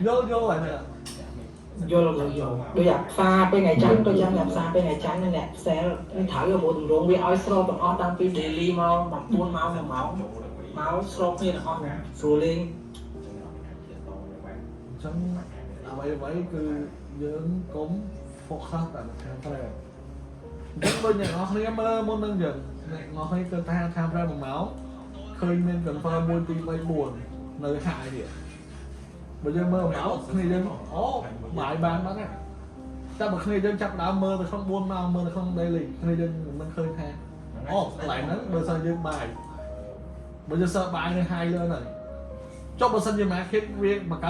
យល់យល់ហើយនេះ យល់យល់យល់ដូចអាផ្សារពេលថ្ងៃច័ន្ទដូចយ៉ាងអាផ្សារពេលថ្ងៃច័ន្ទនេះអ្នក sell នេះត្រូវព្រោះទម្រង់វាឲ្យស្របទាំងអស់តាំងពី daily មក9ម៉ោង1ម៉ោងមកស្របគ្នាទាំងអស់ស្រួលលេង អញ្ចឹងអ្វីអ្វីគឺយើងកុំ focus តែលើ time frame អញ្ចឹងដូចអ្នកនរគ្នាមើលមុននឹងយើងអ្នកនរគ្នាគិតថា time frame 1ម៉ោងឃើញមាន confirm 1 2 3 4នៅ high នេះបើយើងមើល1ម៉ោងគ្នាយើងអូបាយបានបាត់ហើយតែបើគ្នាយើងចាប់ដើមមើលទៅក្នុង4ម៉ោងមើលទៅក្នុង daily គ្នាយើងមិនឃើញថាអូកន្លែងហ្នឹងបើសិនយើង buy បើយើងសើ buy នៅ high លើហ្នឹងចុះបើសិនជា market វាបង្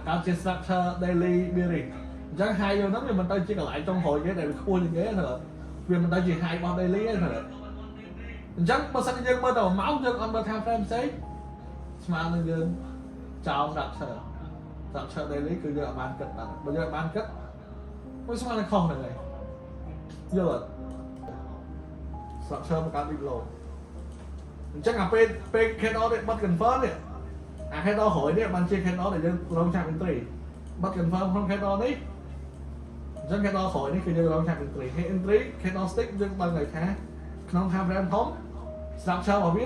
កើតជា structure daily bearish អញ្ចឹង high លើហ្នឹងវាមិនទៅជាកន្លែងចុងក្រោយគេដែលវាខ្ពស់ជាងគេទេវាមិនទៅជា high របស់ daily ទេអញ្ចឹងបើសិនជាយើងមើលតែ1ម៉ោងយើងអត់មើល time frame ផ្សេងស្មើនឹងយើងចោល structure structure daily គឺយើងអត់បានគិតបានបើយើងអត់បានគិតវាស្មើនឹងខុសហ្នឹងហើយយល់អត់ structure បង្កើត big low អញ្ចឹងអាពេលពេល candle នេះបិទ confirm នេះអា candle ក្រោយនេះបានជា candle ដែលយើងរងចាំ entry បិទ confirm ក្នុង candle នេះអញ្ចឹង candle ក្រោយនេះគឺយើងរងចាំ entry ហើយ entry candlestick យើងដឹងហើយថាក្នុង time frame ធំ structure របស់វា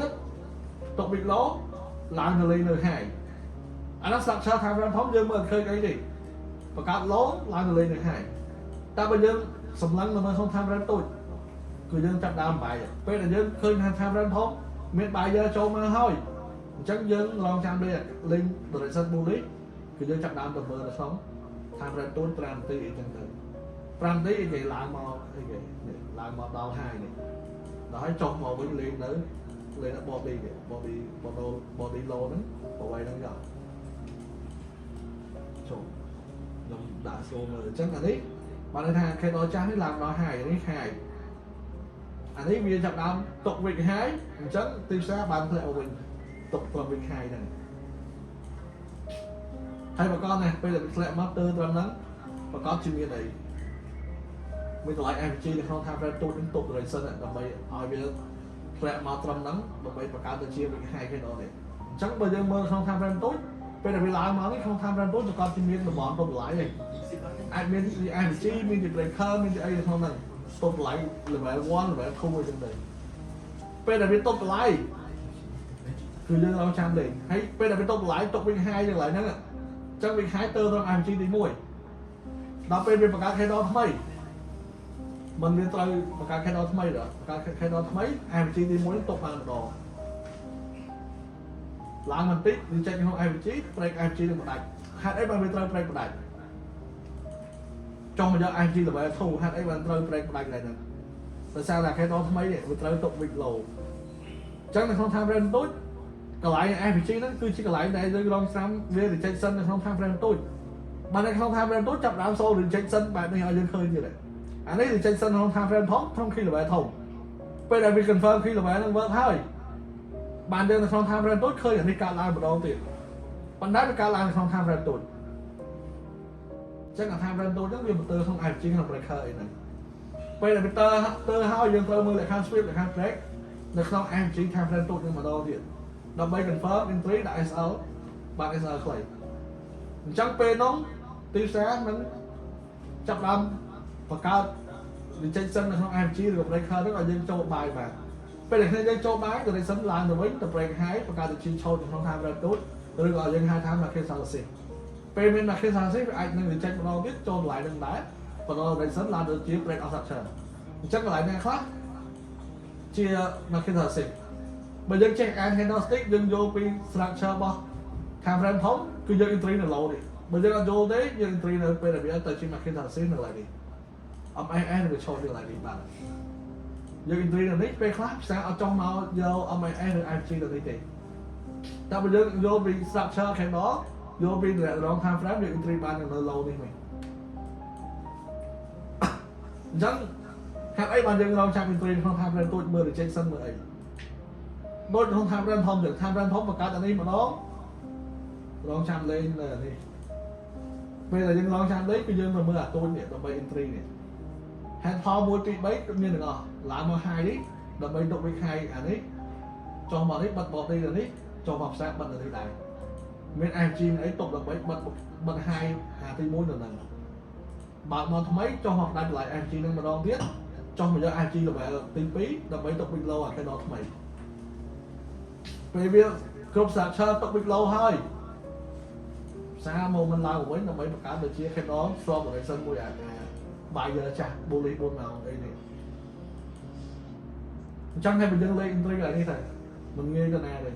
ຕົក big low ឡើងទៅលេងនៅ high អានោះ structure time frame ធំយើងមើលអត់ឃើញអីទេបង្កើត low ឡើងទៅលេងនៅ high តែបើយើងសម្លឹងនៅក្នុង time frame តូចគឺយើងចាប់ដើម buy ពេលដែលយើងឃើញថា time frame ធំមាន buyer ចូលមកហើយអញ្ចឹងយើងឡងចាំលេងលេង direction bullish គឺយើងចាប់ដើមទៅមើលនៅក្នុង time frame តូច5នាទីអីចឹងទៅ5នាទីគេឡើងមកអីគេនេះឡើងមកដល់ high នេះដល់ហើយចុះមកវិញលេងនៅលេងនៅ body គេ body body body low ហ្នឹងប្រវែងហ្នឹងចុះចូលខ្ញុំដាក់សូមើលអញ្ចឹងអានេះបានន័យថា candle ចាស់នេះឡើងដល់ high នេះ high អានេះវាចាប់ដើមຕົក wick high អញ្ចឹងទីផ្សារបានធ្លាក់មកវិញຕົកត្រឹម wick high ហ្នឹងហើយប្រកបណាពេលដែលធ្លាក់មកទៅត្រឹមហ្នឹងប្រកបជាមានអីមានតម្លៃ FVG នៅក្នុង time frame ទូចហ្នឹងទប់ direction ដើម្បីឲ្យវាធ្លាក់មកត្រឹមហ្នឹងដើម្បីបង្កើតទៅជា wick high candle នេះអញ្ចឹងបើយើងមើលក្នុង time frame ទូចពេលដែលវាឡើងមកនេះក្នុង time frame ទូចប្រកបជាមានតំបន់ទប់តម្លៃឯងអាចមាន FVG មានជា breaker មានជាអីនៅក្នុងហ្នឹងទប់តម្លៃ level 1 level 2អីចឹងទៅពេលដែលវាទប់តម្លៃគឺយើងរងចាំលេងហើយពេលដែលវាទប់តម្លៃទុក wick high យ៉ាងឡើយហ្នឹងអញ្ចឹង wick high ទៅត្រង់ FVG ទី1ដល់ពេលវាបង្កើត candle ថ្មីមិនវាត្រូវបង្កើត candle ថ្មីដល់បង្កើត candle ថ្មី FVG ទី1ទុកបានម្ដងឡើងបន្តិចវាចេញក្នុង FVG break FVG នឹងផ្ដាច់ហេតុអីបានវាត្រូវ break ផ្ដាច់ចង់មកយក FVG level 2ហេតុអីបានត្រូវ break ផ្ដាច់កន្លែងហ្នឹងដោយសារតែ candle ថ្មីនេះវាត្រូវទុក wick low អញ្ចឹងនៅក្នុង time frame តូចកន្លែង FVG ហ្នឹងគឺជាកន្លែងដែលយើងរងស្រាំវា rejection នៅក្នុង time frame តូចបាននៅក្នុង time frame តូចចាប់ដើមសូ rejection បែបនេះឲ្យយើងឃើញទៀតអានេះ rejection ក្នុង time frame ធំក្នុង key level ធំពេលដែលវា confirm key level ហ្នឹង work ហើយបានយើងនៅក្នុង time frame តូចឃើញអានេះកើតឡើងម្ដងទៀតប៉ុន្តែវាកើតឡើងនៅក្នុង time frame តូចអញ្ចឹងអា time frame តូចហ្នឹងវាមកទៅក្នុង FVG ក្នុង breaker អីហ្នឹងពេលដែលវាទៅទៅហើយយើងត្រូវមើលលក្ខខណ្ឌ sweep លក្ខខណ្ឌ break នៅក្នុង FVG time frame តូចនឹងម្ដងទៀតដើម្បី confirm entry ដាក់ SL បាន SL ខ្លីអញ្ចឹងពេលនោះទីផ្សារនឹងចាប់ដើមបង្កើត rejection នៅក្នុង FVG ឬក៏ breaker ហ្នឹងឲ្យយើងចូល buy បានពេលដែលគ្នាយើងចូល buy direction ឡើងទៅវិញទៅ break high បង្កើតទៅជាឆូតនៅក្នុង time frame តូចឬក៏យើងហៅថា market analysis ពេលមាន market analysis វាអាចនឹង reject ម្ដងទៀតចូលតម្លៃនឹងដែរបន្ត direction ឡើងទៅជា break of structure អញ្ចឹងកន្លែងណាខ្លះជា market analysis បើយើងចេះអាន candlestick យើងយល់ពី structure របស់ time frame ធំគឺយើង entry នៅ low នេះបើយើងអត់យល់ទេយើង entry នៅពេលដែលវាទៅជា market analysis នៅកន្លែងនេះ MSS នឹងវាឈរនៅកន្លែងនេះបាទយើង entry នៅនេះពេលខ្លះផ្សារអត់ចង់មកយក MSS ឬ FVG ទៅនេះទេតែបើយើងយល់ពី structure candle យល់ពីរង time frame យើង entry បាននៅ low នេះវិញអញ្ចឹងហេតុអីបានយើងរងចាំ entry ក្នុង time frame តូចមើល rejection មើលអីដូចក្នុង time frame ធំចឹង time frame ធំបង្កើតអានេះម្ដងរងចាំលេងនៅអានេះពេលដែលយើងរងចាំលេងគឺយើងទៅមើលអាតូចនេះដើម្បី entry នេះហេតុផល1 2 3គឺមានទាំងអស់ឡើងមក high នេះដើម្បីទុក wick high អានេះចុះមកនេះបិទ body ទៅនេះចុះមកផ្សារបិទនៅនេះដែរ មាន FVG មានអីទុកដើម្បីបិទបិទ high អាទី1នៅហ្នឹងបើកមកថ្មីចុះមកផ្ដាច់តម្លៃ FVG នឹងម្ដងទៀតចុះមកយក FVG level ទី2ដើម្បីទុក weak low អា candle ថ្មីពេលវាគ្រប់ structure ទុក weak low ហើយផ្សារមកមិនឡើងវិញដើម្បីបង្កើតដូចជា candle strong direction មួយអា buyer ចាស់ bullish 4ម៉ោងអីនេះអញ្ចឹងតែបើយើងលេខ entry កន្លែងនេះទៅមិនងាយទៅណាទេ។